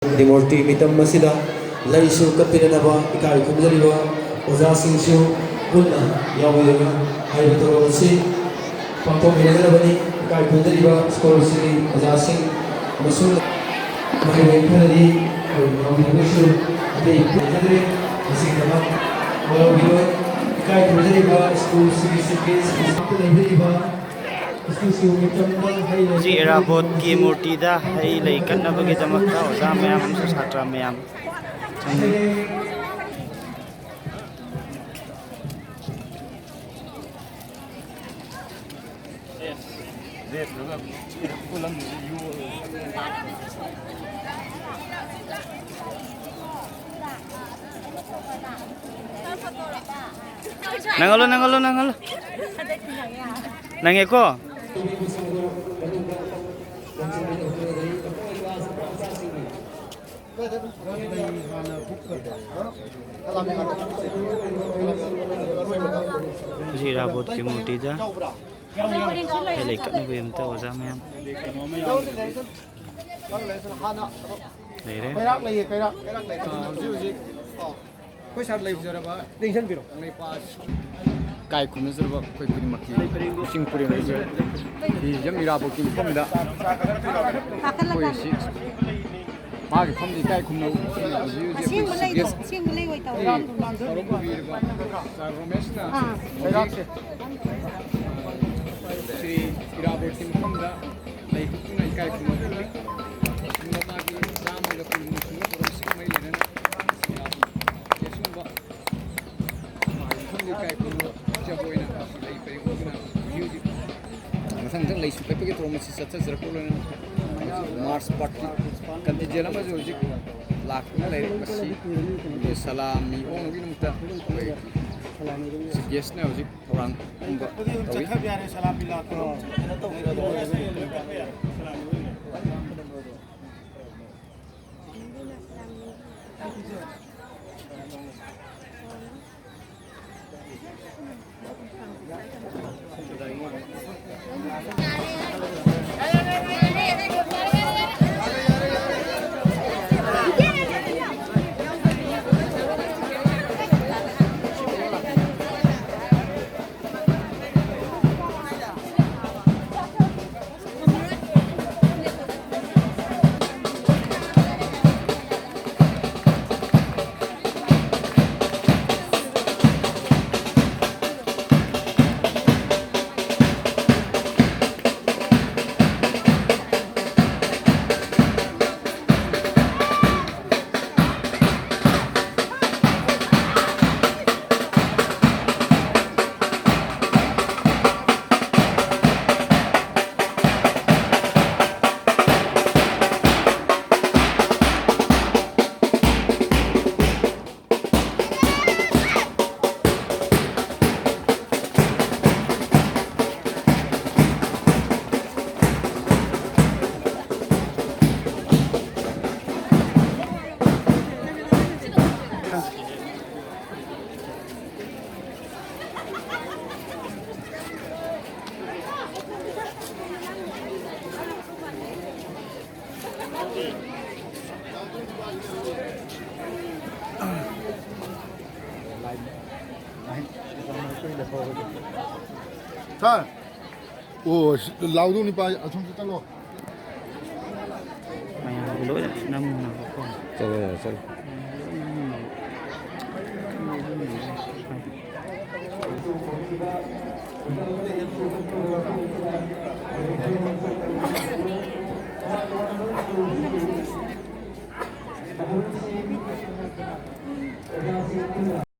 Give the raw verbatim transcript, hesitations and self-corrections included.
ꯀꯦ ꯃꯨꯔꯇꯤ ꯃꯤꯇꯝ ꯑꯁꯤꯗ ꯂꯩꯁꯨ ꯀꯠꯄꯤꯅꯅꯕ ꯏꯀꯥꯏ ꯈꯨꯝꯖꯔꯤꯕ ꯑꯣꯖꯥꯁꯤꯡꯁꯨ ꯄꯨꯟꯅ ꯌꯥꯎꯕꯤꯔꯒ ꯍꯥꯏꯔꯤꯕ ꯊꯧꯔꯝ ꯑꯁꯤ ꯄꯥꯡꯊꯣꯛꯃꯤꯟꯅꯒꯗꯕꯅꯤ꯫ ꯏꯀꯥꯏ ꯈꯨꯝꯖꯔꯤꯕ ꯁ꯭ꯀꯨꯜꯁꯤꯒꯤ ꯑꯣꯖꯥꯁꯤꯡ ꯑꯃꯁꯨꯡ ꯃꯍꯩꯔꯣꯏ ꯈꯔꯗꯤ ꯌꯥꯎꯕꯤꯔꯒꯁꯨ ꯑꯇꯩ ꯈꯨꯝꯖꯗ꯭ꯔꯦ꯫ ꯃꯁꯤꯒꯤꯗꯃꯛ ꯋꯥꯔꯧꯕꯤꯔꯣꯏ꯫ ꯏꯀꯥꯏ ꯈꯨꯝꯖꯔꯤꯕ ꯁ꯭ꯀꯨꯜꯁꯤꯒꯤ ꯆꯤꯐ ꯒꯦꯁ ꯂꯩꯕꯤꯔꯤꯕ ꯁ꯭ꯀꯨꯜꯁꯤꯒꯤ ꯃꯤꯇꯝꯗ ꯍꯩ ꯂꯩ ꯍꯧꯖꯤꯛ ꯏꯔꯥꯕꯣꯠꯀꯤ ꯃꯨꯔꯇꯤꯗ ꯍꯩ ꯂꯩ ꯀꯠꯅꯕꯒꯤꯗꯃꯛꯇ ꯑꯣꯖꯥ ꯃꯌꯥꯝ ꯑꯃꯁꯨꯡ ꯁꯥꯇ꯭ꯔ ꯃꯌꯥꯝ ꯆꯪꯂꯤ꯫ ꯅꯪꯍꯜꯂꯣ, ꯅꯪꯍꯜꯂꯣ, ꯅꯪꯍꯜꯂꯣ꯫ ꯅꯪꯉꯦꯀꯣ? ꯍꯧꯖꯤꯛ ꯏꯔꯥꯕꯣꯠꯀꯤ ꯃꯨꯔꯇꯤꯗ ꯍꯩ ꯂꯩ ꯀꯠꯅꯕꯒꯤꯗꯃꯛꯇ ꯑꯣꯖꯥ ꯃꯌꯥꯝ ꯂꯩꯔꯦ꯫ ꯀꯩꯔꯥꯛ ꯂꯩꯌꯦ, ꯀꯩꯔꯥꯛ꯫ ꯑꯥ, ꯍꯧꯖꯤꯛ ꯍꯧꯖꯤꯛ ꯑꯩꯈꯣꯏ ꯁꯥꯔ ꯂꯩꯖꯔꯕ ꯂꯦꯡꯁꯤꯟꯕꯤꯔꯣ꯫ ꯀꯪꯂꯩꯄꯥꯛ ꯏꯀꯥꯏ ꯈꯨꯝꯅꯖꯔꯕ ꯑꯩꯈꯣꯏ ꯈꯨꯗꯤꯡꯃꯛꯀꯤ ꯂꯤꯁꯤꯡ ꯄꯨꯔꯦꯜ ꯂꯩꯖꯔꯦ꯫ ꯁꯤ ꯌꯥꯝ ꯏꯔꯥꯕꯣꯠꯀꯤ ꯃꯐꯝꯗ ꯑꯩꯈꯣꯏ ꯁꯤ ꯃꯥꯒꯤ ꯐꯝꯗ ꯏꯀꯥꯏ ꯈꯨꯝꯅꯧ꯫ ꯍꯧꯖꯤꯛ ꯍꯧꯖꯤꯛ ꯑꯁꯦꯡꯕ ꯑꯩꯈꯣꯏ ꯂꯩꯗꯣ, ꯁꯤ ꯒꯦꯁ ꯑꯁꯦꯡꯕ ꯂꯩ ꯑꯣꯏ ꯇꯧꯔꯣ꯫ ꯊꯧꯔꯝ ꯄꯨꯕꯤꯔꯤꯕ ꯁꯥꯔ ꯔꯣꯃꯦꯁꯅ ꯑꯥ꯫ ꯍꯧꯖꯤꯛ ꯁ꯭ꯔꯤ ꯏꯔꯥꯕꯣꯠꯀꯤ ꯃꯐꯝꯗ ꯂꯩ ꯍꯨꯛꯇꯨꯅ ꯏꯀꯥꯏ ꯈꯨꯝꯅꯕꯒꯤ ꯑꯁꯤꯒꯨꯝꯕ ꯃꯥꯒꯤ ꯆꯥꯝꯃꯒ ꯀꯨꯟ ꯁꯨꯕ ꯊꯧꯔꯝꯁꯤꯒ ꯃꯔꯤ ꯂꯩꯅꯅ ꯁꯤ ꯑꯁꯤꯒꯨꯝꯕ ꯃꯥꯒꯤ ꯃꯐꯝꯗ ꯏꯀꯥꯏ ꯈꯨꯝꯅꯕ ꯎꯠꯆꯕ ꯑꯣꯏꯅ ꯂꯩ ꯄꯔꯦꯡ ꯍꯨꯛꯇꯨꯅ ꯍꯧꯖꯤꯛ ꯍꯧꯖꯤꯛ ꯃꯊꯪ ꯃꯊꯪ ꯂꯩꯁꯨ ꯀꯠꯄꯒꯤ ꯊꯧꯔꯝ ꯑꯁꯤ ꯆꯠꯊꯖꯔꯛꯄ ꯂꯣꯏꯅꯅ ꯍꯧꯖꯤꯛ ꯃꯥꯔꯆ ꯄꯥꯔꯇꯤ ꯀꯟꯇꯤꯟꯖꯦꯟ ꯑꯃꯁꯨ ꯍꯧꯖꯤꯛ ꯂꯥꯛꯇꯨꯅ ꯂꯩꯔꯦ꯫ ꯃꯁꯤ ꯁꯂꯥꯃꯤ ꯑꯣꯡꯕꯒꯤꯗꯃꯛꯇ ꯑꯩꯈꯣꯏ ꯆꯤꯐ ꯒꯦꯁꯅ ꯍꯧꯖꯤꯛ ꯊꯧꯔꯥꯡ ꯄꯨꯝꯕ ꯇꯧꯏ꯫ ꯁꯥꯔ, ꯑꯣ, ꯂꯥꯎꯗꯧ ꯅꯤꯄꯥ ꯑꯁꯣꯝꯗ ꯆꯠꯂꯣ꯫ ꯃꯌꯥꯝꯒꯤ ꯂꯣꯏꯅ ꯅꯝꯅꯕꯀꯣ꯫ ꯆꯠꯂꯣ, ꯌꯥꯔꯦ, ꯆꯠꯂꯣ꯫